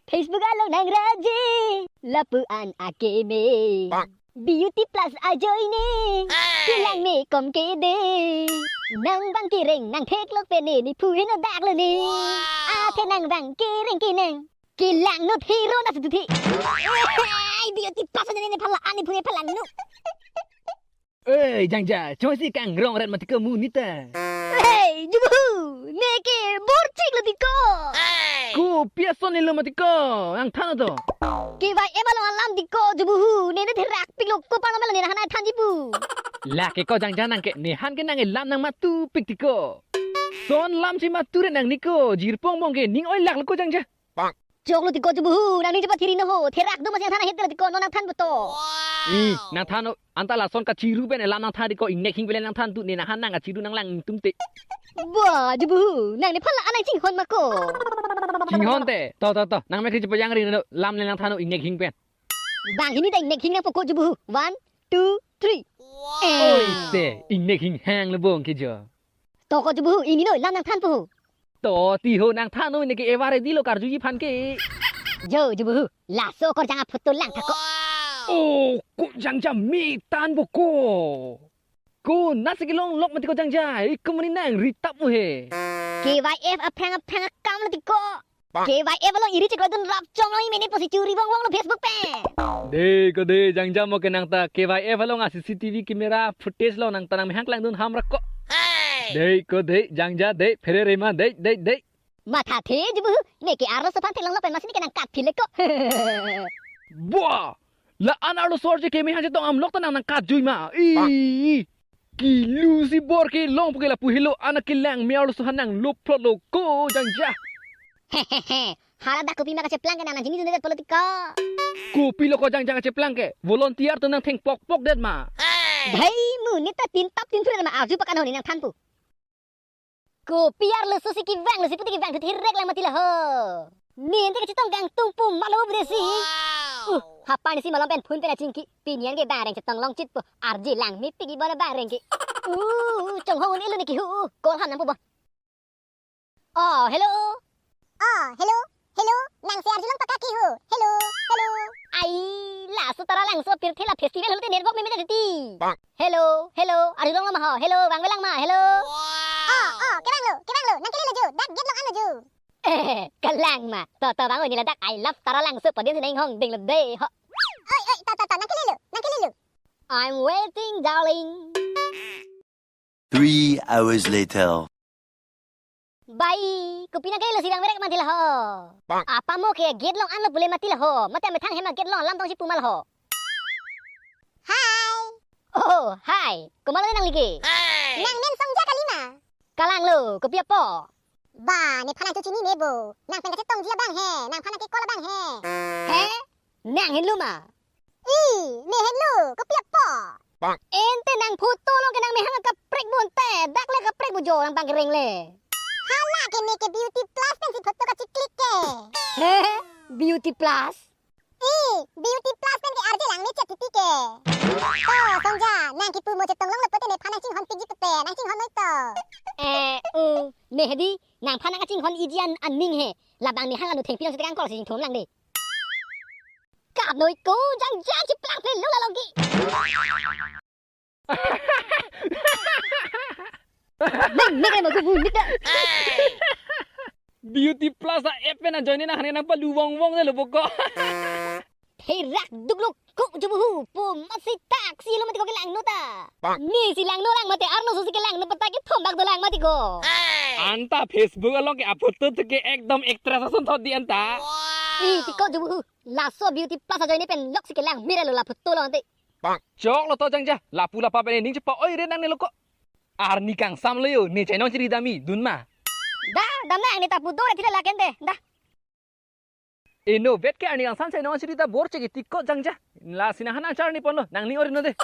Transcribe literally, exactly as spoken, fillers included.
Facebook along nang raje, lapu-an akeme. Beauty Plus ajoine, kelang me kom ke de. Nang bang kereng nang theklok pen ne, ne phu heno dak lo ne. Athe nang bang kereng ke nang, kelang not hero na sutu thi. Ai, Beauty Plus ne, nephan la-an ne phu, nephan langno. Oi, Jangja, choi si kangrong rat mati ko mu nita. Hei, Jubuhu, neke borchik lo tiko. Kopi ason ne lo mati ko, nangthan to. K Y F along alam tiko, Jubuhu, ne ne therak piklo, ko pano melo ne nangthan jipu. Lake ko Jangja nang ke, nephan ke nang elam nang matu pik tiko. Son lam si matu re nang niko, jirpong bong ke, ning oi lak lo ko Jangja. Choklo tiko Jubuhu, nangning chepathiri no ho, therak do masi nangthan ahet tiko, non nangthan puto. I, nangthan o, anta lason kachiru pen elam nangthan tiko, ingnek hing pen nangthan tu, ne nanghan nang kachiru nang lang tum te. Ba, Jubuhu, nang nephan la-an nang chinghon ma ko. Chinghon te, to, to, to, nang mek chepa yang ring no, lam ne nangthan o ingnek hing pen. Bang hini ta ingnek hing nang poko Jubuhu. One, two, three. Oi te, ingnek hing hang lo bong ke jo. To ko Jubuhu, ingni noi lam nangthan pu. To ti ho nangthan noi, neke ewa ready lo karjuji aphan ke. Jo Jubuhu, laso korjang aphoto lang tha ko. Oh, ko Jangja me tan bo ko. Ko nasi kelong lok mati ko Jangja, ikum ni nang ritap mu he. K Y F aphrang aphrang akam lo tiko. K Y F along iri chiklo dun rap chong lo, imene pusi churi bong bong lo Facebook pen. Dei ko dei, Jangja mo ke nangta K Y F along a C C T V camera footage lo nangta nang mehang klang dun ham rak ko. Dei ko dei, Jangja dei, phere rema dei, dei, dei. Matha the Jubuhu, neke arloso aphan theklong lo pen masi neke nang kat phile ko. Ba! La-an arloso arje keme han chetong am lok ta nang nang kat jui ma. I. Kilu si bor kelong pu ke lapu helo, anak kelang me arloso aphan nang lophlot lo ko Jangja. Hehehe. Hala dak kopi ma kacheplang ke nang nang jini dun det polo tiko. Kopi lo ko Jangja kacheplang ke? Volunteer to nang theng pok pok det ma. Dhai mu nita tin tap tin thur ma arju pakan ho ne nangthan pu. Kopi arloso si kevang lo si pute kevang thu thirek lang mati la ho. Ninte kachetong kangtung pu malo bre si. Uh, hapan si malom pen phone pen achingki. Pini an ke bareng chetong longchit pu. Arje lang mepik ibon bareng ke. Uh, chonghong un-e lo ne ke hu. Call ham nang pu bo. Oh, hello. Oh, hello. Hello, nang si arjulong pakaki ho. Hello, hello. Ai, laso Taralangso pirthe la festival hote network meme titi. Hello, hello, arjulong lo ma ho. Hello, vangvelang ma. Hello. Oh, oh, kevang lo, kevang lo. Nang kele lo jo. Dak gate long an lo jo. Eh, kelang ma. To, to, vang o, ne ladak I love Taralangso padian si nang hong ding lo de ho. Oi, oi, to, to, to, nang kele lo, nang kele lo. I'm waiting, darling. Three hours later. Bai, kopi nang kele lo si vangverek mati la ho. Apa mo ke gate long an lo pule mati la ho. Mate amethang hem a gate long alam tong si pu ma la ho. Hi. Oh, hi. Komat lo nangli ke? Nang men Songja kali ma? Kalang lo, kopi apot? Ba, nephan nang chechini me bo. Nangphan kachetongji abang he. Nangphan nang ke-call abang he. He? Nang henlo ma? I, ne henlo, kopi apot? Ente nang photo along ke nang mehang kaprek bo ente, dak le kaprek bo jo nang bang kereng le. Hala ke neke Beauty Plus pen si photo kachiklik ke. He? Beauty Plus? I, Beauty Plus pen ke arje lang ne chat titi ke. To, Songja, nang kipu mo chetong long lo pute nephan nang chinghon piji pute, nang chinghon noi to. Eh, u, ne hedi, nangphan nang kachinghon iji an aning he. Labang ne hala nu thengpi nang si tekang call si chingthum lang de. Kap noi ko Jangja cheplang phe lo la longki. Nang mek mo ko bu nik da. Beauty Plus a app pen ajoine nang hane nang palu wong wong de lo bo ko. Therak duk lo ko Jubuhu pu masi tak si lo mati ko kelang no ta. Ni si lang no lang mate arloso si kelang no pata ke thombak do lang mati ko. Anta Facebook along ke aphoto ke ekdom actress ason thot di anta. I tiko Jubuhu. Laso Beauty Plus ajoine pen lok si kelang mira lo la photo lo ante. Choklo to Jangja, lapu lapa pen ning chepa-oi re nang ne lo ko. Arni kangsam lo yo, ne chainong chiri dam-i dun ma. Da, dam nang ne ta pu do re thila laken de, da. Eno vet ke arni kangsam chainong chiri ta borchik tiko Jangja. Lasi nanghan nang charni ponlo, nangning ori no de.